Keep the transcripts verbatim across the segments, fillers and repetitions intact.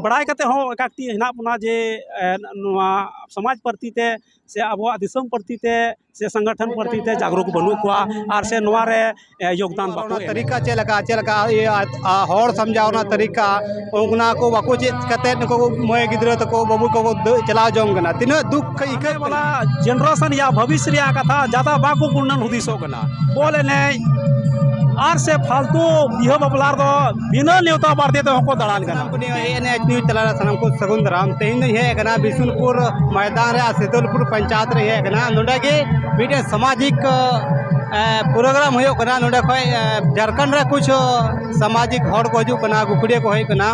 ᱵᱟᱲᱟᱭ ᱠᱟᱛᱮ ᱦᱚᱸ ᱮᱠᱟᱠᱴᱤ ᱦᱮᱱᱟᱜ ᱵᱚᱱᱟ ᱡᱮ, ᱮ, ᱱᱚᱣᱟ ᱥᱚᱢᱟᱡᱽ ᱯᱨᱚᱛᱤ ᱛᱮ ᱥᱮ ᱟᱵᱚᱣᱟᱜ ᱫᱤᱥᱚᱢ ᱯᱨᱚᱛᱤ ᱛᱮ ᱥᱮ ᱥᱚᱝᱜᱚᱴᱷᱚᱱ ᱯᱨᱚᱛᱤ ᱛᱮ ᱡᱟᱜᱽᱨᱩᱠ ᱵᱟᱹᱱᱩᱜ ᱠᱚᱣᱟ ᱟᱨ ᱥᱮ ᱱᱚᱣᱟ ᱨᱮ, ᱮ, ᱭᱳᱜᱽᱫᱟᱱ ᱵᱟᱠᱚ ᱚᱱᱟ ᱮᱢᱮᱫ᱾ ᱛᱟᱹᱨᱤᱠᱟ ᱪᱮᱫ ᱞᱮᱠᱟ, ᱪᱮᱫ ᱞᱮᱠᱟ ᱤᱭᱟᱹ, ᱟ, ᱦᱚᱲ ᱥᱟᱢᱡᱷᱟᱣ ᱨᱮᱱᱟᱜ ᱛᱟᱹᱨᱤᱠᱟ, ᱚᱱᱟ ᱠᱚ ᱵᱟᱠᱚ ᱪᱮᱫ ᱠᱟᱛᱮ ᱱᱩᱠᱩ ᱢᱟᱹᱭ ᱜᱤᱫᱽᱨᱟᱹ ᱛᱟᱠᱚ, ᱵᱟᱹᱵᱩ ᱛᱟᱠᱚ ᱫᱟᱹ-, ᱪᱟᱞᱟᱣ ᱡᱚᱝ ᱠᱟᱱᱟ᱾ ᱛᱤᱱᱟᱹᱜ ᱫᱩᱠ ᱟᱹᱭᱠᱟᱹᱜ ᱠᱟᱱᱟ᱾ ᱡᱮᱱᱟᱨᱮᱥᱚᱱ ᱭᱟ ᱵᱷᱚᱵᱤᱥ ᱨᱮᱭᱟᱜ ᱠᱟᱛᱷᱟ ᱡᱟᱫᱟ ᱵᱟᱠᱚ ᱜᱩᱱᱟᱹᱱ ᱦᱩᱫᱤᱥᱚᱜ ᱠᱟᱱᱟ᱾ ᱵᱚᱞ ᱮᱱᱮᱡ ᱟᱨ ᱥᱮ ᱯᱷᱟᱞᱛᱩ ᱵᱤᱦᱟᱹ ᱵᱟᱯᱞᱟ ᱨᱮᱫᱚ ᱵᱤᱱᱟᱹ ᱱᱮᱣᱛᱟ ᱵᱟᱨᱛᱮ ᱛᱮᱦᱚᱸ ᱠᱚ ᱫᱟᱬᱟᱱ ᱠᱟᱱᱟ᱾ ᱥᱟᱱᱟᱢ ᱠᱚ ᱱᱤᱭᱟᱹ ᱮ ᱮᱱ ᱮᱭᱤᱪ ᱱᱤᱭᱩᱡᱽ ᱛᱟᱞᱟᱨᱮ ᱥᱟᱱᱟᱢ ᱠᱚ ᱥᱟᱹᱜᱩᱱ ᱫᱟᱨᱟᱢ᱾ ᱛᱮᱦᱮᱧ ᱫᱚᱧ ᱦᱮᱡ ᱟᱠᱟᱱᱟ ᱵᱤᱥᱱᱩᱯᱩᱨ ᱢᱚᱭᱫᱟᱱ ᱨᱮ ᱟᱨ ᱥᱤᱛᱚᱞᱯᱩᱨ ᱯᱚᱧᱪᱟᱭᱮᱛ ᱨᱮᱧ ᱦᱮᱡ ᱟᱠᱟᱱᱟ᱾ ᱱᱚᱰᱮ ᱜᱮ ᱢᱤᱫᱴᱮᱱ ᱥᱟᱢᱟᱡᱤᱠ, ᱮ, ᱯᱨᱳᱜᱨᱟᱢ ᱦᱩᱭᱩᱜ ᱠᱟᱱᱟ᱾ ᱱᱚᱰᱮ ᱠᱷᱚᱡ, ᱮ, ᱡᱷᱟᱲᱠᱷᱚᱸᱰ ᱨᱮ ᱠᱩᱪᱷ ᱥᱟᱢᱟᱡᱤᱠ ᱦᱚᱲ ᱠᱚ ᱦᱤᱡᱩᱜ ᱠᱟᱱᱟ, ᱜᱩᱠᱷᱩᱲᱤᱭᱟᱹ ᱠᱚ ᱦᱮᱡ ᱠᱟᱱᱟ᱾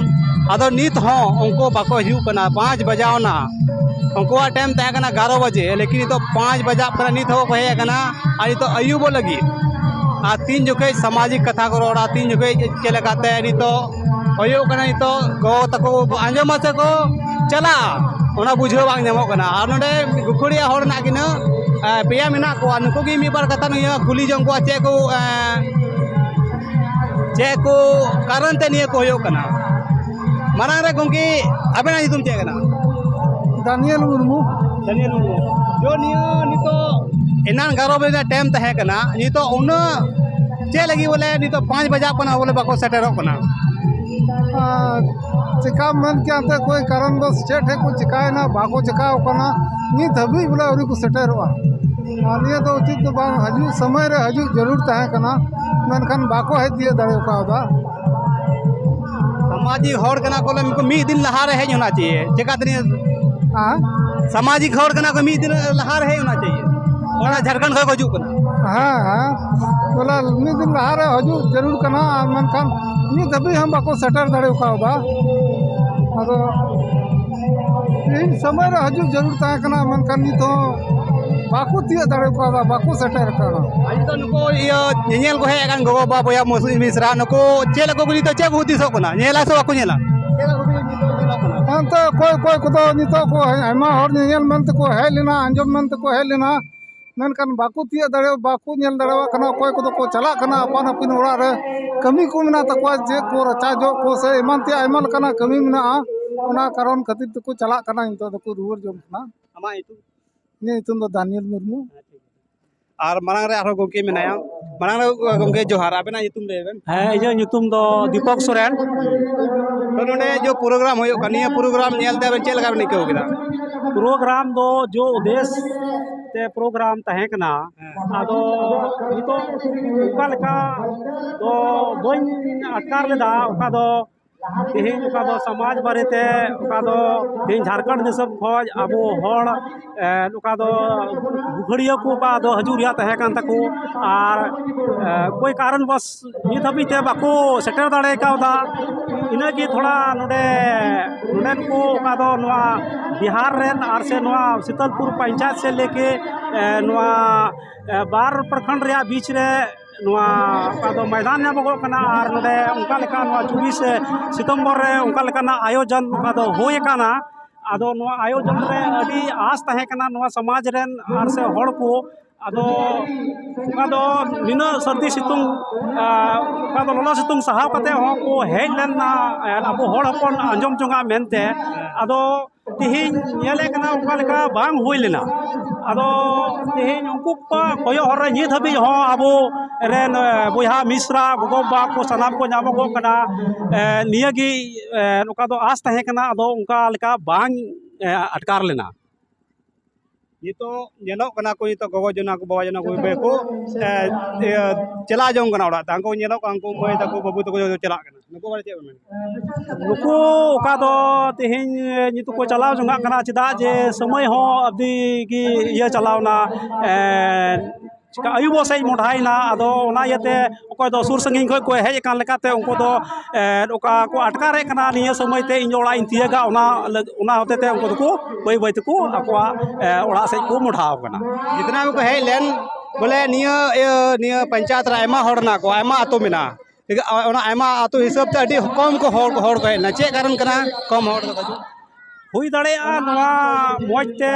ᱟᱫᱚ ᱱᱤᱛ ᱦᱚᱸ ᱩᱱᱠᱩ ᱵᱟᱠᱚ ᱦᱤᱡᱩᱜ ᱠᱟᱱᱟ᱾ ᱯᱟᱸᱪ ᱵᱟᱡᱟᱣ ᱱᱟ, ᱩᱱᱠᱩᱣᱟᱜ ᱴᱟᱭᱤᱢ ᱛᱟᱦᱮᱸ ᱠᱟᱱᱟ ᱮᱜᱟᱨᱚ ᱵᱟᱡᱮ, ᱞᱮᱠᱤᱱ ᱱᱤᱛᱚᱜ ᱯᱟᱸᱪ ᱵᱟᱡᱟᱜ ᱠᱟᱱᱟ, ᱱᱤᱛ ᱦᱚᱸ ᱵᱟᱠᱚ ᱦᱮᱡ ᱟᱠᱟᱱᱟ᱾ ᱟᱨ ᱱᱤᱛᱚᱜ ᱟᱹᱭᱩᱵᱚᱜ ᱞᱟᱹᱜᱤᱫ, ᱟᱨ ᱛᱤᱱ ᱡᱚᱠᱷᱮᱡ ᱥᱟᱢᱟᱡᱤᱠ ᱠᱟᱛᱷᱟ ᱠᱚ ᱨᱚᱲᱟ, ᱛᱤᱱ ᱡᱚᱠᱷᱮᱡ ᱪᱮᱫ ᱞᱮᱠᱟᱛᱮ ᱱᱤᱛᱚᱜ ᱦᱩᱭᱩᱜ ᱠᱟᱱᱟ, ᱱᱤᱛᱚᱜ ᱜᱚ ᱛᱟᱠᱚ ᱠᱚ ᱟᱸᱡᱚᱢᱟ ᱥᱮ ᱠᱚ ᱪᱟᱞᱟᱜᱼᱟ, ᱚᱱᱟ ᱵᱩᱡᱷᱟᱹᱣ ᱵᱟᱝ ᱧᱟᱢᱚᱜ ᱠᱟᱱᱟ᱾ ᱟᱨ ᱱᱚᱰᱮ ᱜᱩᱠᱷᱩᱲᱤᱭᱟᱹ ᱦᱚᱲ ᱦᱮᱱᱟᱜ ᱠᱤᱱᱟᱹ, ᱮ, ᱯᱮᱭᱟ ᱢᱮᱱᱟᱜ ᱠᱚᱣᱟ, ᱱᱩᱠᱩ ᱜᱮ ᱢᱤᱫ ᱵᱟᱨ ᱠᱟᱛᱷᱟ ᱱᱩᱭ ᱠᱩᱞᱤ ᱡᱚᱝ ᱠᱚᱣᱟ, ᱪᱮᱫ ᱠᱚ, ᱮ, ᱪᱮᱫ ᱠᱚ ᱠᱟᱨᱚᱱ ᱛᱮ ᱱᱤᱭᱟᱹ ᱠᱚ ᱦᱩᱭᱩᱜ ᱠᱟᱱᱟ? ᱢᱟᱲᱟᱝ ᱨᱮ ᱜᱚᱢᱠᱮ, ᱟᱵᱮᱱᱟᱜ ᱧᱩᱛᱩᱢ ᱪᱮᱫ ᱠᱟᱱᱟ? ᱫᱟᱱᱤᱭᱮᱞ ᱢᱩᱨᱢᱩ᱾ ᱫᱟᱱᱤᱭᱮᱞ ᱢᱩᱨᱢᱩ᱾ ᱡᱚ ᱱᱤᱭᱟᱹ ᱱᱤᱛᱚᱜ ᱮᱱᱟᱝ ᱮᱜᱟᱨᱚ ᱵᱟᱡᱮ ᱨᱮᱱᱟᱜ ᱴᱟᱭᱤᱢ ᱛᱟᱦᱮᱸ ᱠᱟᱱᱟ, ᱱᱤᱛᱚᱜ ᱩᱱᱟᱹᱜ ᱪᱮᱫ ᱞᱟᱹᱜᱤᱫ ᱵᱚᱞᱮ ᱱᱤᱛᱚᱜ ᱯᱟᱸᱪ ᱵᱟᱡᱟᱜ ᱠᱟᱱᱟ ᱵᱚᱞᱮ ᱵᱟᱠᱚ ᱥᱮᱴᱮᱨᱚᱜ ᱠᱟᱱᱟ? ᱟᱨ ᱪᱮᱠᱟᱢ ᱢᱮᱱ ᱠᱮᱭᱟ ᱮᱱᱛᱮᱫ, ᱠᱳᱭ ᱠᱟᱨᱚᱱ ᱵᱚᱥ ᱪᱮᱫ ᱴᱷᱮᱡ ᱠᱚ ᱪᱮᱠᱟᱭᱮᱱᱟ, ᱵᱟᱠᱚ ᱪᱮᱠᱟᱣ ᱠᱟᱱᱟ, ᱱᱤᱛ ᱦᱟᱹᱵᱤᱡ ᱵᱚᱞᱮ ᱟᱹᱣᱨᱤ ᱠᱚ ᱥᱮᱴᱮᱨᱚᱜᱼᱟ᱾ ᱟᱨ ᱱᱤᱭᱟᱹ ᱫᱚ ᱩᱪᱤᱛ ᱫᱚ ᱵᱟᱝ, ᱦᱤᱡᱩᱜ ᱥᱚᱢᱚᱭ ᱨᱮ ᱦᱤᱡᱩᱜ ᱡᱟᱹᱨᱩᱲ ᱛᱟᱦᱮᱸ ᱠᱟᱱᱟ, ᱢᱮᱱᱠᱷᱟᱱ ᱵᱟᱠᱚ ᱦᱮᱡ ᱛᱤᱭᱳᱜ ᱫᱟᱲᱮ ᱠᱟᱣᱫᱟ᱾ ᱥᱟᱢᱟᱡᱤᱠ ᱦᱚᱲ ᱠᱟᱱᱟ ᱠᱚ, ᱩᱱᱠᱩ ᱢᱤᱫ ᱫᱤᱱ ᱞᱟᱦᱟ ᱨᱮ ᱦᱮᱡ ᱦᱚᱱᱟ ᱪᱟᱦᱤᱭᱮ᱾ ᱪᱮᱠᱟᱛᱮ ᱱᱤᱭᱟᱹ ᱦᱮᱸ? ᱥᱟᱢᱟᱡᱤᱠ ᱦᱚᱲ ᱠᱟᱱᱟ ᱠᱚ, ᱢᱤᱫ ᱫᱤᱱ ᱞᱟᱦᱟ ᱨᱮ ᱦᱮᱡ ᱦᱚᱱᱟ ᱪᱟᱦᱤᱭᱮ᱾ ᱚᱱᱟ ᱡᱷᱟᱲᱠᱷᱚᱸᱰ ᱠᱷᱚᱱ ᱠᱚ ᱦᱤᱡᱩᱜ ᱠᱟᱱᱟ᱾ ᱦᱮᱸ, ᱦᱮᱸ, ᱵᱚᱞᱮ ᱢᱤᱫ ᱫᱤᱱ ᱞᱟᱦᱟ ᱨᱮ ᱦᱤᱡᱩᱜ ᱡᱟᱹᱨᱩᱲ ᱠᱟᱱᱟ, ᱟᱨ ᱢᱮᱱᱠᱷᱟᱱ ᱱᱤᱛ ᱦᱟᱹᱵᱤᱡ ᱦᱚᱸ ᱵᱟᱠᱚ ᱥᱮᱴᱮᱨ ᱫᱟᱲᱮ ᱠᱟᱣᱫᱟ᱾ ᱟᱫᱚ ᱛᱤᱦᱤᱧ ᱥᱚᱢᱚᱭ ᱨᱮ ᱦᱤᱡᱩᱜ ᱡᱟᱹᱨᱩᱲ ᱛᱟᱦᱮᱸ ᱠᱟᱱᱟ, ᱢᱮᱱᱠᱷᱟᱱ ᱱᱤᱛ ᱦᱚᱸ ᱵᱟᱠᱚ ᱛᱤᱭᱳᱜ ᱫᱟᱲᱮ ᱠᱟᱣᱫᱟ, ᱵᱟᱠᱚ ᱥᱮᱴᱮᱨ ᱠᱟᱱᱟ᱾ ᱟᱨ ᱱᱤᱛᱚᱜ ᱱᱩᱠᱩ ᱤᱭᱟᱹ ᱧᱮᱧᱮᱞ ᱠᱚ ᱦᱮᱡ ᱟᱠᱟᱱ ᱜᱚᱜᱚ ᱵᱟᱵᱟ ᱵᱚᱭᱦᱟ ᱢᱩᱥᱞᱤᱢ ᱢᱤᱥᱨᱟ, ᱱᱩᱠᱩ ᱪᱮᱫ ᱞᱮᱠᱟ ᱠᱚ ᱱᱤᱛᱚᱜ ᱪᱮᱫ ᱠᱚ ᱦᱩᱫᱤᱥᱚᱜ ᱠᱟᱱᱟ? ᱧᱮᱞᱟ ᱥᱮ ᱵᱟᱠᱚ ᱧᱮᱞᱟ? ᱪᱮᱫ ᱞᱮᱠᱟ ᱠᱚ ᱧᱮᱞᱚᱜ ᱠᱟᱱᱟ? ᱮᱱᱛᱮ ᱚᱠᱚᱭ ᱚᱠᱚᱭ ᱠᱚᱫᱚ ᱱᱤᱛᱚᱜ ᱠᱚ ᱟᱭᱢᱟ ᱦᱚᱲ ᱧᱮᱧᱮᱞ ᱢᱮᱱᱛᱮ ᱠᱚ ᱦᱮᱡ ᱞᱮᱱᱟ, ᱟᱸᱡᱚᱢ ᱢᱮᱱᱛᱮ ᱠᱚ ᱦᱮᱡ ᱞᱮᱱᱟ, ᱢᱮᱱᱠᱷᱟᱱ ᱵᱟᱠᱚ ᱛᱤᱭᱳᱜ ᱫᱟᱲᱮ, ᱵᱟᱠᱚ ᱧᱮᱞ ᱫᱟᱲᱮᱭᱟᱜ ᱠᱟᱱᱟ᱾ ᱚᱠᱚᱭ ᱠᱚᱫᱚ ᱠᱚ ᱪᱟᱞᱟᱜ ᱠᱟᱱᱟ ᱟᱯᱟᱱ ᱟᱹᱯᱤᱱ ᱚᱲᱟᱜ ᱨᱮ, ᱠᱟᱹᱢᱤ ᱠᱚ ᱢᱮᱱᱟᱜ ᱛᱟᱠᱚᱣᱟ, ᱪᱮᱫ ᱠᱚ ᱨᱟᱪᱟ ᱡᱚᱜ ᱠᱚ ᱥᱮ ᱮᱢᱟᱱ ᱛᱮᱭᱟᱜ ᱟᱭᱢᱟ ᱞᱮᱠᱟᱱᱟᱜ ᱠᱟᱹᱢᱤ ᱢᱮᱱᱟᱜᱼᱟ᱾ ᱚᱱᱟ ᱠᱟᱨᱚᱱ ᱠᱷᱟᱹᱛᱤᱨ ᱛᱮᱠᱚ ᱪᱟᱞᱟᱜ ᱠᱟᱱᱟ, ᱱᱤᱛᱚᱜ ᱫᱚᱠᱚ ᱨᱩᱣᱟᱹᱲ ᱡᱚᱝ ᱠᱟᱱᱟ᱾ ᱟᱢᱟᱜ ᱧᱩᱛᱩᱢ? ᱤᱧᱟᱹᱜ ᱧᱩᱛᱩᱢ ᱫᱚ ᱫᱟᱱᱤᱭᱮᱞ ᱢᱩᱨᱢᱩ᱾ ᱟᱨ ᱢᱟᱲᱟᱝ ᱨᱮ ᱟᱨᱦᱚᱸ ᱜᱚᱢᱠᱮ ᱢᱮᱱᱟᱭᱟ᱾ ᱢᱟᱲᱟᱝ ᱨᱮ, ᱜᱚᱢᱠᱮ, ᱡᱚᱦᱟᱨ, ᱟᱵᱮᱱᱟᱜ ᱧᱩᱛᱩᱢ ᱞᱟᱹᱭ ᱵᱮᱱ᱾ ᱦᱮᱸ, ᱤᱧᱟᱹᱜ ᱧᱩᱛᱩᱢ ᱫᱚ ᱫᱤᱯᱚᱠ ᱥᱚᱨᱮᱱ᱾ ᱛᱚ, ᱱᱚᱰᱮ ᱡᱮ ᱯᱨᱳᱜᱨᱟᱢ ᱦᱩᱭᱩᱜ ᱠᱟᱱᱟ, ᱱᱤᱭᱟᱹ ᱯᱨᱳᱜᱨᱟᱢ ᱧᱮᱞ ᱛᱮ ᱟᱵᱮᱱ ᱪᱮᱫ ᱞᱮᱠᱟ ᱵᱮᱱ ᱟᱹᱭᱠᱟᱹᱣ ᱠᱮᱫᱟ? ᱯᱨᱳᱜᱨᱟᱢ ᱫᱚ ᱡᱮ ᱩᱫᱽᱫᱮᱥ ᱛᱮ ᱯᱨᱳᱜᱨᱟᱢ ᱛᱟᱦᱮᱸ ᱠᱟᱱᱟ, ᱦᱮᱸ᱾ ᱟᱫᱚ ᱱᱤᱛᱚᱜ ᱚᱠᱟ ᱞᱮᱠᱟ ᱫᱚ ᱵᱟᱹᱧ ᱟᱴᱠᱟᱨ ᱞᱮᱫᱟ, ᱚᱠᱟ ᱫᱚ ᱛᱮᱦᱮᱧ ᱚᱠᱟ ᱫᱚ ᱥᱚᱢᱟᱡᱽ ᱵᱟᱨᱮᱛᱮ, ᱚᱠᱟ ᱫᱚ ᱛᱮᱦᱮᱧ ᱡᱷᱟᱲᱠᱷᱚᱸᱰ ᱫᱤᱥᱚᱢ ᱠᱷᱚᱱ ᱟᱵᱚ ᱦᱚᱲ, ᱮ, ᱚᱠᱟ ᱫᱚ ᱵᱷᱩᱠᱷᱟᱹᱲᱤᱭᱟᱹ ᱠᱚ ᱚᱠᱟ ᱫᱚ ᱦᱤᱡᱩᱜ ᱨᱮᱭᱟᱜ ᱛᱟᱦᱮᱸ ᱠᱟᱱ ᱛᱟᱠᱚ, ᱟᱨ, ᱮ, ᱠᱳᱭ ᱠᱟᱨᱚᱱ ᱵᱚᱥ ᱱᱤᱛ ᱦᱟᱹᱵᱤᱡ ᱛᱮ ᱵᱟᱠᱚ ᱥᱮᱴᱮᱨ ᱫᱟᱲᱮ ᱠᱟᱣᱫᱟ᱾ ᱤᱱᱟᱹᱜᱮ ᱛᱷᱚᱲᱟ ᱱᱚᱰᱮ, ᱱᱚᱰᱮᱱ ᱠᱚ ᱚᱠᱟ ᱫᱚ ᱱᱚᱣᱟ ᱵᱤᱦᱟᱨ ᱨᱮᱱ ᱟᱨ ᱥᱮ ᱱᱚᱣᱟ ᱥᱤᱛᱟᱞᱯᱩᱨ ᱯᱚᱧᱪᱟᱭᱮᱛ ᱥᱮᱫ ᱞᱮᱠᱮ, ᱮ, ᱱᱚᱣᱟ, ᱮ, ᱵᱟᱨ ᱯᱨᱚᱠᱷᱚᱸᱰ ᱨᱮᱭᱟᱜ ᱵᱤᱪ ᱨᱮ ᱱᱚᱣᱟ ᱚᱠᱟ ᱫᱚ ᱢᱚᱭᱫᱟᱱ ᱧᱟᱢᱚᱜᱚᱜ ᱠᱟᱱᱟ᱾ ᱟᱨ ᱱᱚᱰᱮ ᱚᱱᱠᱟ ᱞᱮᱠᱟ ᱱᱚᱣᱟ ᱪᱚᱵᱵᱤᱥ ᱥᱤᱛᱚᱢᱵᱚᱨ ᱨᱮ ᱚᱱᱠᱟ ᱞᱮᱠᱟᱱᱟᱜ ᱟᱭᱳᱡᱚᱱ ᱚᱠᱟ ᱫᱚ ᱦᱩᱭ ᱟᱠᱟᱱᱟ᱾ ᱟᱫᱚ ᱱᱚᱣᱟ ᱟᱭᱳᱡᱚᱱ ᱨᱮ ᱟᱹᱰᱤ ᱟᱸᱥ ᱛᱟᱦᱮᱸ ᱠᱟᱱᱟ ᱱᱚᱣᱟ ᱥᱚᱢᱟᱡᱽ ᱨᱮᱱ ᱟᱨ ᱥᱮ ᱦᱚᱲ ᱠᱚ᱾ ᱟᱫᱚ ᱚᱱᱟ ᱫᱚ ᱱᱤᱱᱟᱹᱜ ᱥᱟᱹᱨᱫᱤ ᱥᱤᱛᱩᱝ, ᱟᱨ ᱚᱠᱟ ᱫᱚ ᱞᱚᱞᱚ ᱥᱤᱛᱩᱝ ᱥᱟᱦᱟᱣ ᱠᱟᱛᱮ ᱦᱚᱸ ᱠᱚ ᱦᱮᱡ ᱞᱮᱱᱟ, ᱟᱨ ᱟᱵᱚ ᱦᱚᱲ ᱦᱚᱯᱚᱱ ᱟᱸᱡᱚᱢ ᱡᱚᱝᱟ ᱢᱮᱱᱛᱮ᱾ ᱟᱫᱚ ᱛᱤᱦᱤᱧ ᱧᱮᱞᱮ ᱠᱟᱱᱟ ᱚᱱᱠᱟ ᱞᱮᱠᱟ ᱵᱟᱝ ᱦᱩᱭ ᱞᱮᱱᱟ᱾ ᱟᱫᱚ ᱛᱤᱦᱤᱧ ᱩᱱᱠᱩ ᱠᱚᱣᱟᱜ ᱠᱚᱭᱚᱜ ᱦᱚᱨ ᱨᱮ ᱱᱤᱛ ᱦᱟᱹᱵᱤᱡ ᱦᱚᱸ ᱟᱵᱚ ᱨᱮᱱ, ᱮ, ᱵᱚᱭᱦᱟ ᱢᱤᱥᱨᱟ ᱜᱚᱜᱚ ᱵᱟᱵᱟ ᱠᱚ ᱥᱟᱱᱟᱢ ᱠᱚ ᱧᱟᱢᱚᱜᱚᱜ ᱠᱟᱱᱟ᱾ ᱮ, ᱱᱤᱭᱟᱹᱜᱮ, ᱮ, ᱱᱚᱝᱠᱟ ᱫᱚ ᱟᱸᱥ ᱛᱟᱦᱮᱸ ᱠᱟᱱᱟ, ᱟᱫᱚ ᱚᱱᱠᱟ ᱞᱮᱠᱟ ᱵᱟᱝ, ᱮ, ᱟᱴᱠᱟᱨ ᱞᱮᱱᱟ᱾ ᱱᱤᱛᱚᱜ ᱧᱮᱞᱚᱜ ᱠᱟᱱᱟ ᱠᱚ, ᱱᱤᱛᱚᱜ ᱜᱚᱜᱚ ᱡᱚᱱᱟ ᱠᱚ, ᱵᱟᱵᱟ ᱡᱚᱱᱟ ᱠᱚ, ᱵᱟᱹᱭ ᱠᱚ, ᱮ, ᱤᱭᱟᱹ, ᱪᱟᱞᱟᱣ ᱡᱚᱝ ᱠᱟᱱᱟ ᱚᱲᱟᱜ ᱛᱮ᱾ ᱩᱱᱠᱩ ᱧᱮᱞᱚᱜ ᱠᱟᱱᱟ, ᱩᱱᱠᱩ ᱢᱟᱹᱭ ᱛᱟᱠᱚ, ᱵᱟᱹᱵᱩ ᱛᱟᱠᱚ ᱡᱚᱛᱚ ᱪᱟᱞᱟᱜ ᱠᱟᱱᱟ᱾ ᱱᱩᱠᱩ ᱵᱟᱨᱮ ᱪᱮᱫ ᱵᱮᱱ ᱢᱮᱱᱟ? ᱱᱩᱠᱩ ᱚᱠᱟ ᱫᱚ ᱛᱮᱦᱮᱧ ᱱᱤᱛᱚᱜ ᱠᱚ ᱪᱟᱞᱟᱣ ᱡᱚᱝᱟᱜ ᱠᱟᱱᱟ, ᱪᱮᱫᱟᱜ ᱡᱮ ᱥᱚᱢᱚᱭ ᱦᱚᱸ ᱟᱹᱰᱤ ᱜᱮ ᱤᱭᱟᱹ ᱪᱟᱞᱟᱣᱱᱟ, ᱮ, ᱪᱤᱠᱟ ᱟᱹᱭᱩᱵᱚᱜ ᱥᱮᱫ ᱢᱚᱰᱷᱟᱭᱮᱱᱟ᱾ ᱟᱫᱚ ᱚᱱᱟ ᱤᱭᱟᱹᱛᱮ ᱚᱠᱚᱭ ᱫᱚ ᱥᱩᱨ ᱥᱟᱺᱜᱤᱧ ᱠᱷᱚᱱ ᱠᱚ ᱦᱮᱡ ᱟᱠᱟᱱ ᱞᱮᱠᱟᱛᱮ ᱩᱱᱠᱩ ᱫᱚ, ᱮ, ᱚᱠᱟ ᱠᱚ ᱟᱴᱠᱟᱨᱮᱫ ᱠᱟᱱᱟ, ᱱᱤᱭᱟᱹ ᱥᱚᱢᱚᱭ ᱛᱮ ᱤᱧ ᱫᱚ ᱚᱲᱟᱜ ᱤᱧ ᱛᱤᱭᱟᱹᱜᱟ, ᱚᱱᱟ ᱞᱟᱹᱜ-, ᱚᱱᱟ ᱦᱚᱛᱮ ᱛᱮ ᱩᱱᱠᱩ ᱫᱚᱠᱚ ᱵᱟᱹᱭ ᱵᱟᱹᱭ ᱛᱮᱠᱚ ᱟᱠᱚᱣᱟᱜ, ᱮ, ᱚᱲᱟᱜ ᱥᱮᱫ ᱠᱚ ᱢᱚᱰᱷᱟᱣ ᱟᱠᱟᱱᱟ᱾ ᱡᱤᱛᱱᱟ ᱜᱮᱠᱚ ᱦᱮᱡ ᱞᱮᱱ, ᱵᱚᱞᱮ ᱱᱤᱭᱟᱹ, ᱤᱭᱟᱹ, ᱱᱤᱭᱟᱹ ᱯᱚᱧᱪᱟᱭᱮᱛ ᱨᱮ ᱟᱭᱢᱟ ᱦᱚᱲ ᱢᱮᱱᱟᱜ ᱠᱚᱣᱟ, ᱟᱭᱢᱟ ᱟᱹᱛᱩ ᱢᱮᱱᱟᱜᱼᱟ᱾ ᱴᱷᱤᱠ, ᱚᱱᱟ ᱟᱭᱢᱟ ᱟᱹᱛᱩ ᱦᱤᱥᱟᱹᱵ ᱛᱮ ᱟᱹᱰᱤ ᱠᱚᱢ ᱠᱚ ᱦᱚᱲ, ᱦᱚᱲ ᱠᱚ ᱦᱮᱡ ᱞᱮᱱᱟ᱾ ᱪᱮᱫ ᱠᱟᱨᱚᱱ ᱠᱟᱱᱟ ᱠᱚᱢ ᱦᱚᱲ ᱫᱚ ᱦᱤᱡᱩᱜ? ᱦᱩᱭ ᱫᱟᱲᱮᱭᱟᱜᱼᱟ, ᱱᱚᱣᱟ ᱢᱚᱡᱽ ᱛᱮ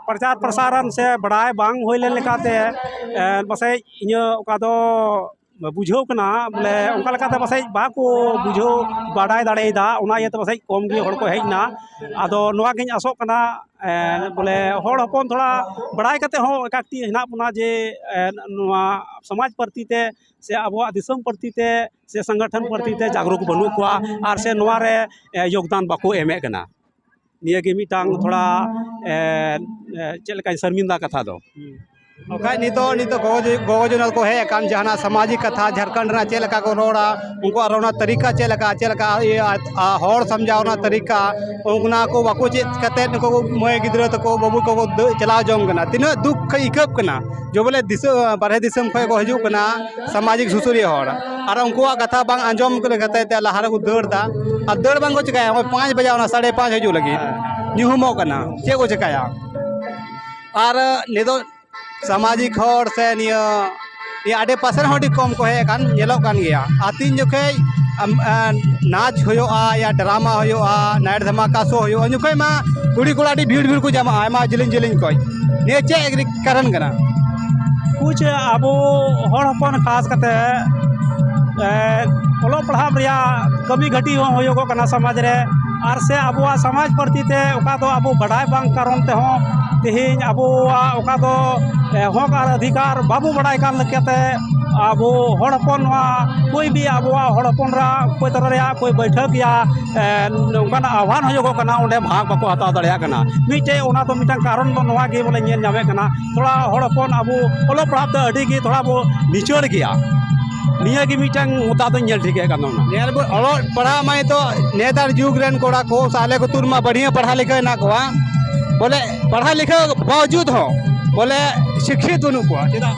ᱯᱨᱚᱪᱟᱨ ᱯᱨᱚᱥᱟᱨᱚᱱ ᱥᱮ ᱵᱟᱰᱟᱭ ᱵᱟᱝ ᱦᱩᱭ ᱞᱮᱱ ᱞᱮᱠᱟᱛᱮ, ᱮ, ᱯᱟᱥᱮᱡ ᱤᱧᱟᱹᱜ ᱚᱠᱟ ᱫᱚ ᱵᱩᱡᱷᱟᱹᱣ ᱠᱟᱱᱟ, ᱵᱚᱞᱮ ᱚᱱᱠᱟ ᱞᱮᱠᱟᱛᱮ ᱯᱟᱥᱮᱡ ᱵᱟᱠᱚ ᱵᱩᱡᱷᱟᱹᱣ ᱵᱟᱰᱟᱭ ᱫᱟᱲᱮᱭᱟᱫᱟ, ᱚᱱᱟ ᱤᱭᱟᱹᱛᱮ ᱯᱟᱥᱮᱡ ᱠᱚᱢ ᱜᱮ ᱦᱚᱲ ᱠᱚ ᱦᱮᱡ ᱮᱱᱟ᱾ ᱟᱫᱚ ᱱᱚᱣᱟ ᱜᱤᱧ ᱟᱥᱚᱜ ᱠᱟᱱᱟ, ᱮᱸ, ᱵᱚᱞᱮ ᱦᱚᱲ ᱦᱚᱯᱚᱱ ᱛᱷᱚᱲᱟ ᱵᱟᱲᱟᱭ ᱠᱟᱛᱮ ᱦᱚᱸ ᱮᱠᱟᱠᱴᱤ ᱦᱮᱱᱟᱜ ᱵᱚᱱᱟ ᱡᱮ, ᱮᱸ, ᱱᱚᱣᱟ ᱥᱚᱢᱟᱡᱽ ᱯᱨᱚᱛᱤ ᱛᱮ ᱥᱮ ᱟᱵᱚᱣᱟᱜ ᱫᱤᱥᱚᱢ ᱯᱨᱚᱛᱤ ᱛᱮ ᱥᱮ ᱥᱚᱝᱜᱚᱴᱷᱚᱱ ᱯᱨᱚᱛᱤ ᱛᱮ ᱡᱟᱜᱽᱨᱩᱠ ᱵᱟᱹᱱᱩᱜ ᱠᱚᱣᱟ ᱟᱨ ᱥᱮ ᱱᱚᱣᱟ ᱨᱮ, ᱮᱸ, ᱭᱳᱜᱽᱫᱟᱱ ᱵᱟᱠᱚ ᱮᱢᱮᱫ ᱠᱟᱱᱟ᱾ ᱱᱤᱭᱟᱹ ᱜᱮ ᱢᱤᱫᱴᱟᱝ ᱛᱷᱚᱲᱟ, ᱮᱸ, ᱮᱸ, ᱪᱮᱫ ᱞᱮᱠᱟᱧ ᱥᱚᱨᱢᱤᱱᱫᱟ ᱠᱟᱛᱷᱟ ᱫᱚ᱾ ᱵᱟᱠᱷᱟᱡ ᱱᱤᱛᱚᱜ, ᱱᱤᱛᱚᱜ ᱜᱚᱜᱚ ᱡᱚ-, ᱜᱚᱜᱚ ᱡᱚᱱᱟ ᱠᱚ ᱦᱮᱡ ᱟᱠᱟᱱ, ᱡᱟᱦᱟᱱᱟᱜ ᱥᱟᱢᱟᱡᱤᱠ ᱠᱟᱛᱷᱟ, ᱡᱷᱟᱲᱠᱷᱚᱸᱰ ᱨᱮᱱᱟᱜ ᱪᱮᱫ ᱞᱮᱠᱟ ᱠᱚ ᱨᱚᱲᱟ, ᱩᱱᱠᱩᱣᱟᱜ ᱨᱚᱲ ᱨᱮᱱᱟᱜ ᱛᱟᱹᱨᱤᱠᱟ ᱪᱮᱫ ᱞᱮᱠᱟ, ᱪᱮᱫ ᱞᱮᱠᱟ ᱤᱭᱟᱹ, ᱟ, ᱟ, ᱦᱚᱲ ᱥᱟᱢᱡᱷᱟᱣ ᱨᱮᱱᱟᱜ ᱛᱟᱹᱨᱤᱠᱟ, ᱚᱱᱟ ᱠᱚ ᱵᱟᱠᱚ ᱪᱮᱫ ᱠᱟᱛᱮᱫ ᱱᱩᱠᱩ ᱢᱟᱹᱭ ᱜᱤᱫᱽᱨᱟᱹ ᱛᱟᱠᱚ, ᱵᱟᱹᱵᱩ ᱠᱚᱠᱚ ᱫᱟᱹ-, ᱪᱟᱞᱟᱣ ᱡᱚᱝ ᱠᱟᱱᱟ᱾ ᱛᱤᱱᱟᱹᱜ ᱫᱩᱠ ᱟᱹᱭᱠᱟᱹᱜ ᱠᱟᱱᱟ ᱡᱮ ᱵᱚᱞᱮ ᱫᱤᱥᱟᱹ-, ᱵᱟᱨᱦᱮ ᱫᱤᱥᱚᱢ ᱠᱷᱚᱱ ᱠᱚ ᱦᱤᱡᱩᱜ ᱠᱟᱱᱟ ᱥᱟᱢᱟᱡᱤᱠ ᱥᱩᱥᱟᱹᱨᱤᱭᱟᱹ ᱦᱚᱲ, ᱟᱨ ᱩᱱᱠᱩᱣᱟᱜ ᱠᱟᱛᱷᱟ ᱵᱟᱝ ᱟᱸᱡᱚᱢ ᱠᱟᱛᱮ ᱛᱮ ᱞᱟᱦᱟ ᱨᱮᱠᱚ ᱫᱟᱹᱲ ᱮᱫᱟ, ᱟᱨ ᱫᱟᱹᱲ ᱵᱟᱝ ᱠᱚ ᱪᱤᱠᱟᱹᱭᱟ᱾ ᱱᱚᱜᱼᱚᱭ ᱯᱟᱸᱪ ᱵᱟᱡᱟᱣ ᱮᱱᱟ, ᱥᱟᱲᱮ ᱯᱟᱸᱪ ᱦᱤᱡᱩᱜ ᱞᱟᱹᱜᱤᱫ, ᱧᱩᱦᱩᱢᱚᱜ ᱠᱟᱱᱟ, ᱪᱮᱫ ᱠᱚ ᱪᱤᱠᱟᱹᱭᱟ? ᱟᱨ ᱱᱤᱛᱚᱜ ᱥᱟᱢᱟᱡᱤᱠ ᱦᱚᱲ ᱥᱮ ᱱᱤᱭᱟᱹ, ᱱᱤᱭᱟᱹ ᱟᱰᱮ ᱯᱟᱥᱮ ᱨᱮᱦᱚᱸ ᱟᱹᱰᱤ ᱠᱚᱢ ᱠᱚ ᱦᱮᱡ ᱟᱠᱟᱱ, ᱧᱮᱞᱚᱜ ᱠᱟᱱ ᱜᱮᱭᱟ᱾ ᱟᱨ ᱛᱤᱱ ᱡᱚᱠᱷᱮᱡ, ᱟᱢ, ᱮ, ᱱᱟᱪ ᱦᱩᱭᱩᱜᱼᱟ ᱭᱟ ᱰᱨᱟᱢᱟ ᱦᱩᱭᱩᱜᱼᱟ, ᱱᱟᱭᱤᱴ ᱫᱷᱟᱢᱟᱠᱟ ᱥᱳ ᱦᱩᱭᱩᱜᱼᱟ, ᱩᱱ ᱡᱚᱠᱷᱮᱡ ᱢᱟ ᱠᱩᱲᱤ ᱠᱚᱲᱟ ᱟᱹᱰᱤ ᱵᱷᱤᱲ ᱵᱷᱤᱲ ᱠᱚ ᱡᱟᱢᱟᱜᱼᱟ, ᱟᱭᱢᱟ ᱡᱮᱞᱮᱧ ᱡᱮᱞᱮᱧ ᱠᱷᱚᱡ᱾ ᱱᱤᱭᱟᱹ ᱪᱮᱫ ᱠᱟᱨᱚᱱ ᱠᱟᱱᱟ? ᱠᱩᱪ ᱟᱵᱚ ᱦᱚᱲ ᱦᱚᱯᱚᱱ ᱠᱷᱟᱥ ᱠᱟᱛᱮ, ᱮ, ᱚᱞᱚᱜ ᱯᱟᱲᱦᱟᱜ ᱨᱮᱭᱟᱜ ᱠᱟᱹᱢᱤ ᱜᱷᱟᱹᱴᱤ ᱦᱚᱸ ᱦᱩᱭᱩᱜᱚᱜ ᱠᱟᱱᱟ ᱥᱚᱢᱟᱡᱽ ᱨᱮ, ᱟᱨ ᱥᱮ ᱟᱵᱚᱣᱟᱜ ᱥᱚᱢᱟᱡᱽ ᱯᱨᱚᱛᱤ ᱛᱮ ᱚᱠᱟ ᱫᱚ ᱟᱵᱚ ᱵᱟᱰᱟᱭ ᱵᱟᱝ ᱠᱟᱨᱚᱱ ᱛᱮᱦᱚᱸ ᱛᱮᱦᱮᱧ ᱟᱵᱚᱣᱟᱜ ᱚᱠᱟ ᱫᱚ, ᱮ, ᱦᱚᱠ ᱟᱨ ᱚᱫᱷᱤᱠᱟᱨ ᱵᱟᱵᱚ ᱵᱟᱰᱟᱭ ᱠᱟᱱ ᱞᱮᱠᱟᱛᱮ ᱟᱵᱚ ᱦᱚᱲ ᱦᱚᱯᱚᱱ ᱱᱚᱣᱟ ᱠᱚᱭ ᱵᱤ ᱟᱵᱚᱣᱟᱜ ᱦᱚᱲ ᱦᱚᱯᱚᱱ ᱨᱟᱜ ᱚᱠᱚᱭ ᱛᱟᱞᱟ ᱨᱮᱭᱟᱜ ᱠᱚᱭ ᱵᱟᱹᱭᱴᱷᱟᱹᱠ ᱭᱟ, ᱮ, ᱱᱚᱝᱠᱟᱱᱟᱜ ᱟᱦᱣᱟᱱ ᱦᱩᱭᱩᱜᱚᱜ ᱠᱟᱱᱟ, ᱚᱸᱰᱮ ᱵᱷᱟᱜᱽ ᱵᱟᱠᱚ ᱦᱟᱛᱟᱣ ᱫᱟᱲᱮᱭᱟᱜ ᱠᱟᱱᱟ᱾ ᱢᱤᱫᱴᱮᱡ ᱚᱱᱟ ᱫᱚ ᱢᱤᱫᱴᱟᱝ ᱠᱟᱨᱚᱱ ᱫᱚ ᱱᱚᱣᱟ ᱜᱮ ᱵᱚᱞᱮ ᱧᱮᱞ ᱧᱟᱢᱮᱫ ᱠᱟᱱᱟ, ᱛᱷᱚᱲᱟ ᱦᱚᱲ ᱦᱚᱯᱚᱱ ᱟᱵᱚ ᱚᱞᱚᱜ ᱯᱟᱲᱦᱟᱜ ᱛᱮ ᱟᱹᱰᱤ ᱜᱮ ᱛᱷᱚᱲᱟ ᱵᱚ ᱞᱤᱪᱟᱹᱲ ᱜᱮᱭᱟ᱾ ᱱᱤᱭᱟᱹ ᱜᱮ ᱢᱤᱫᱴᱟᱝ ᱢᱩᱫᱫᱟ ᱫᱚᱧ ᱧᱮᱞ ᱴᱷᱤᱠᱮᱫ ᱠᱟᱱ ᱛᱟᱵᱚᱱᱟ᱾ ᱧᱮᱞ ᱵᱚ, ᱚᱞᱚᱜ ᱯᱟᱲᱦᱟᱜ ᱢᱟᱭ ᱛᱚ ᱱᱮᱛᱟᱨ ᱡᱩᱜᱽ ᱨᱮᱱ ᱠᱚᱲᱟ ᱠᱚ ᱥᱮ ᱟᱞᱮ ᱠᱚ ᱛᱩᱨ ᱢᱟ ᱵᱟᱹᱲᱤᱭᱟᱹ ᱯᱟᱲᱦᱟᱣ ᱞᱮᱠᱷᱟ ᱦᱮᱱᱟᱜ ᱠᱚᱣᱟ, ᱵᱚᱞᱮ ᱯᱟᱲᱦᱟᱣ ᱞᱮᱠᱷᱟ ᱵᱟᱣᱡᱩᱫ ᱦᱚᱸ ᱵᱚᱞᱮ ᱥᱤᱠᱠᱷᱤᱛ ᱵᱟᱹᱱᱩᱜ ᱠᱚᱣᱟ᱾ ᱪᱮᱫᱟᱜ?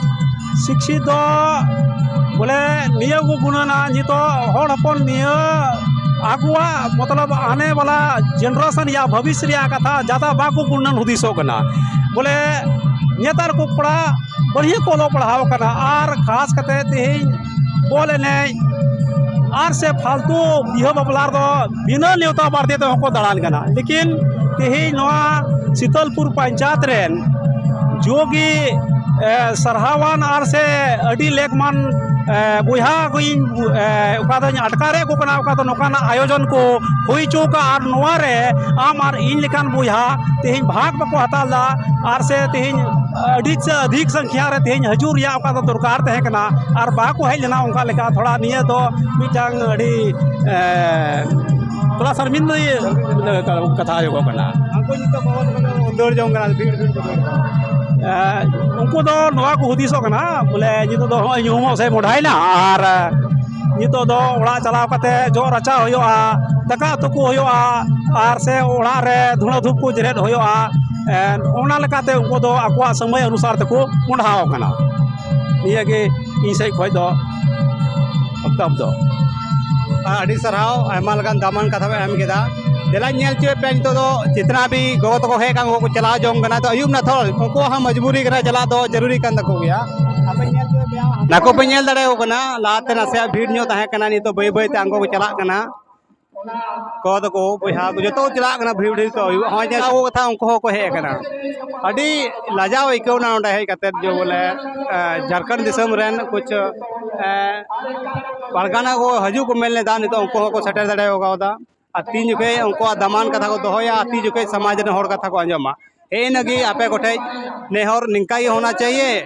ᱥᱤᱠᱠᱷᱤᱛ ᱫᱚ ᱵᱚᱞᱮ ᱱᱤᱭᱟᱹ ᱠᱚ ᱜᱩᱱᱟᱹᱱᱟ, ᱱᱤᱛᱚᱜ ᱦᱚᱲ ᱦᱚᱯᱚᱱ ᱱᱤᱭᱟᱹ ᱟᱠᱚᱣᱟᱜ ᱢᱚᱛᱞᱚᱵ ᱟᱱᱮ ᱵᱟᱞᱟ ᱡᱮᱱᱟᱨᱮᱥᱚᱱ ᱭᱟ ᱵᱷᱚᱵᱤᱥ ᱨᱮᱭᱟᱜ ᱠᱟᱛᱷᱟ ᱡᱟᱫᱟ ᱵᱟᱠᱚ ᱜᱩᱱᱟᱹᱱ ᱦᱩᱫᱤᱥᱚᱜ ᱠᱟᱱᱟ᱾ ᱵᱚᱞᱮ ᱱᱮᱛᱟᱨ ᱠᱚ ᱠᱚᱲᱟ ᱵᱟᱹᱲᱦᱤ ᱠᱚ ᱚᱞᱚᱜ ᱯᱟᱲᱦᱟᱣ ᱠᱟᱱᱟ, ᱟᱨ ᱠᱷᱟᱥ ᱠᱟᱛᱮ ᱛᱮᱦᱮᱧ ᱵᱚᱞ ᱮᱱᱮᱡ ᱟᱨ ᱥᱮ ᱯᱷᱟᱞᱛᱩ ᱵᱤᱦᱟᱹ ᱵᱟᱯᱞᱟ ᱨᱮᱫᱚ ᱵᱤᱱᱟᱹ ᱱᱮᱣᱛᱟ ᱵᱟᱨᱛᱮ ᱛᱮᱦᱚᱸ ᱠᱚ ᱫᱟᱬᱟᱱ ᱠᱟᱱᱟ᱾ ᱞᱮᱠᱤᱱ ᱛᱮᱦᱮᱧ ᱱᱚᱣᱟ ᱥᱤᱛᱟᱞᱯᱩᱨ ᱯᱚᱧᱪᱟᱭᱮᱛ ᱨᱮᱱ ᱡᱳᱜᱤ ᱮ, ᱥᱟᱨᱦᱟᱣᱟᱱ ᱟᱨ ᱥᱮ ᱟᱹᱰᱤ ᱞᱮᱠᱢᱟᱱ, ᱮ, ᱵᱚᱭᱦᱟ ᱠᱚᱧ, ᱮ, ᱚᱠᱟ ᱫᱚᱧ ᱟᱴᱠᱟᱨᱮᱫ ᱠᱚ ᱠᱟᱱᱟ, ᱚᱠᱟ ᱫᱚ ᱱᱚᱝᱠᱟᱱᱟᱜ ᱟᱭᱳᱡᱚᱱ ᱠᱚ ᱦᱩᱭ ᱦᱚᱪᱚ ᱠᱟᱜ, ᱟᱨ ᱱᱚᱣᱟ ᱨᱮ ᱟᱢ ᱟᱨ ᱤᱧ ᱞᱮᱠᱟᱱ ᱵᱚᱭᱦᱟ ᱛᱮᱦᱮᱧ ᱵᱷᱟᱜᱽ ᱵᱟᱠᱚ ᱦᱟᱛᱟᱣ ᱞᱮᱫᱟ, ᱟᱨ ᱥᱮ ᱛᱮᱦᱮᱧ ᱟᱹᱰᱤ ᱥᱮ ᱟᱫᱷᱤᱠ ᱥᱚᱝᱠᱷᱟ ᱨᱮ ᱛᱮᱦᱮᱧ ᱦᱤᱡᱩᱜ ᱨᱮᱭᱟᱜ ᱚᱠᱟ ᱫᱚ ᱫᱚᱨᱠᱟᱨ ᱛᱟᱦᱮᱸ ᱠᱟᱱᱟ, ᱟᱨ ᱵᱟᱠᱚ ᱦᱮᱡ ᱞᱮᱱᱟ᱾ ᱚᱱᱠᱟ ᱞᱮᱠᱟ ᱛᱷᱚᱲᱟ ᱱᱤᱭᱟᱹ ᱫᱚ ᱢᱤᱫᱴᱟᱝ ᱟᱹᱰᱤ, ᱮ, ᱛᱷᱚᱲᱟ ᱥᱚᱨᱢᱤᱱᱫᱟᱹ ᱠᱟᱛᱷᱟ ᱦᱩᱭᱩᱜᱚᱜ ᱠᱟᱱᱟ᱾ ᱩᱱᱠᱩ ᱱᱤᱛᱚᱜ ᱵᱟᱵᱚᱱ ᱫᱟᱹᱲ ᱡᱚᱝ ᱠᱟᱱᱟ, ᱵᱷᱤᱲ ᱵᱷᱤᱲ ᱠᱚ ᱫᱟᱹᱲ ᱠᱟᱱᱟ᱾ ᱮ, ᱩᱱᱠᱩ ᱫᱚ ᱱᱚᱣᱟ ᱠᱚ ᱦᱩᱫᱤᱥᱚᱜ ᱠᱟᱱᱟ, ᱵᱚᱞᱮ ᱱᱤᱛᱚᱜ ᱫᱚ ᱦᱚᱸᱜᱼᱚᱭ ᱧᱩᱦᱩᱢᱚᱜ ᱥᱮ ᱢᱚᱰᱷᱟᱭᱮᱱᱟ, ᱟᱨ ᱱᱤᱛᱚᱜ ᱫᱚ ᱚᱲᱟᱜ ᱪᱟᱞᱟᱣ ᱠᱟᱛᱮ ᱡᱚᱜ ᱨᱟᱪᱟ ᱦᱩᱭᱩᱜᱼᱟ, ᱫᱟᱠᱟ ᱩᱛᱩ ᱠᱚ ᱦᱩᱭᱩᱜᱼᱟ, ᱟᱨ ᱥᱮ ᱚᱲᱟᱜ ᱨᱮ ᱫᱷᱩᱲᱟᱹ ᱫᱷᱩᱯ ᱠᱚ ᱡᱮᱨᱮᱫ ᱦᱩᱭᱩᱜᱼᱟ᱾ ᱮ, ᱚᱱᱟ ᱞᱮᱠᱟᱛᱮ ᱩᱱᱠᱩ ᱫᱚ ᱟᱠᱚᱣᱟᱜ ᱥᱚᱢᱚᱭ ᱚᱱᱩᱥᱟᱨ ᱛᱮᱠᱚ ᱢᱚᱰᱷᱟᱣ ᱠᱟᱱᱟ᱾ ᱱᱤᱭᱟᱹ ᱜᱮ ᱤᱧ ᱥᱮᱫ ᱠᱷᱚᱱ ᱫᱚ ᱵᱚᱠᱛᱚᱵ ᱫᱚ᱾ ᱟᱹᱰᱤ ᱥᱟᱨᱦᱟᱣ, ᱟᱭᱢᱟ ᱞᱮᱠᱟᱱ ᱫᱟᱢᱟᱱ ᱠᱟᱛᱷᱟ ᱯᱮ ᱮᱢ ᱠᱮᱫᱟ᱾ ᱫᱮᱞᱟᱧ ᱧᱮᱞ ᱦᱚᱪᱚᱭᱮᱫ ᱯᱮᱭᱟ, ᱱᱤᱛᱚᱜ ᱫᱚ ᱡᱤᱛᱱᱟ ᱵᱷᱤ ᱜᱚᱜᱚ ᱛᱟᱠᱚ ᱦᱮᱡ ᱟᱠᱟᱱ, ᱩᱱᱠᱩ ᱠᱚ ᱪᱟᱞᱟᱣ ᱡᱚᱝ ᱠᱟᱱᱟ, ᱛᱚ ᱟᱹᱭᱩᱵ ᱱᱟ ᱛᱷᱚᱲ, ᱩᱱᱠᱩᱣᱟᱜ ᱦᱚᱸ ᱢᱚᱡᱽᱵᱩᱨᱤ ᱠᱟᱱᱟ, ᱪᱟᱞᱟᱜ ᱫᱚ ᱡᱟᱹᱨᱩᱨᱤ ᱠᱟᱱ ᱛᱟᱠᱚ ᱜᱮᱭᱟ᱾ ᱟᱯᱮ ᱧᱮᱞ ᱦᱚᱪᱚᱭᱮᱫ ᱯᱮᱭᱟ, ᱱᱟᱠᱚ ᱯᱮ ᱧᱮᱞ ᱫᱟᱲᱮᱭᱟᱠᱚ ᱠᱟᱱᱟ, ᱞᱟᱦᱟᱛᱮ ᱱᱟᱥᱮᱭᱟᱜ ᱵᱷᱤᱲ ᱧᱚᱜ ᱛᱟᱦᱮᱸ ᱠᱟᱱᱟ, ᱱᱤᱛᱚᱜ ᱵᱟᱹᱭ ᱵᱟᱹᱭ ᱛᱮ ᱩᱱᱠᱩ ᱠᱚ ᱪᱟᱞᱟᱜ ᱠᱟᱱᱟ᱾ ᱠᱚ ᱛᱟᱠᱚ ᱵᱚᱭᱦᱟ ᱠᱚ ᱡᱚᱛᱚ ᱠᱚ ᱪᱟᱞᱟᱜ ᱠᱟᱱᱟ, ᱵᱷᱤᱲ ᱵᱷᱤᱲ ᱠᱚ ᱦᱩᱭᱩᱜᱼᱟ᱾ ᱦᱚᱸᱜᱼᱚᱭ ᱡᱮ ᱟᱵᱚ ᱠᱟᱛᱷᱟ, ᱩᱱᱠᱩ ᱦᱚᱸᱠᱚ ᱦᱮᱡ ᱟᱠᱟᱱᱟ᱾ ᱟᱹᱰᱤ ᱞᱟᱡᱟᱣ ᱟᱹᱭᱠᱟᱹᱣ ᱮᱱᱟ ᱱᱚᱰᱮ ᱦᱮᱡ ᱠᱟᱛᱮᱫ, ᱡᱮ ᱵᱚᱞᱮ, ᱮ, ᱡᱷᱟᱲᱠᱷᱚᱸᱰ ᱫᱤᱥᱚᱢ ᱨᱮᱱ ᱠᱩᱪ, ᱮ, ᱯᱟᱨᱜᱟᱱᱟ ᱠᱚ ᱦᱤᱡᱩᱜ ᱠᱚ ᱢᱮᱱ ᱞᱮᱫᱟ, ᱱᱤᱛᱚᱜ ᱩᱱᱠᱩ ᱦᱚᱸᱠᱚ ᱥᱮᱴᱮᱨ ᱫᱟᱲᱮ ᱠᱟᱣᱫᱟ᱾ ᱟᱨ ᱛᱤᱱ ᱡᱚᱠᱷᱮᱡ ᱩᱱᱠᱩᱣᱟᱜ ᱫᱟᱢᱟᱱ ᱠᱟᱛᱷᱟ ᱠᱚ ᱫᱚᱦᱚᱭᱟ, ᱟᱨ ᱛᱤᱱ ᱡᱚᱠᱷᱮᱡ ᱥᱚᱢᱟᱡᱽ ᱨᱮᱱ ᱦᱚᱲ ᱠᱟᱛᱷᱟ ᱠᱚ ᱟᱸᱡᱚᱢᱟ᱾ ᱦᱮᱸ, ᱤᱱᱟᱹᱜᱮ ᱟᱯᱮ ᱠᱚᱴᱷᱮᱡ ᱱᱮᱦᱚᱨ ᱱᱤᱝᱠᱟ ᱜᱮ ᱦᱳᱱᱟ ᱪᱟᱦᱤᱭᱮ᱾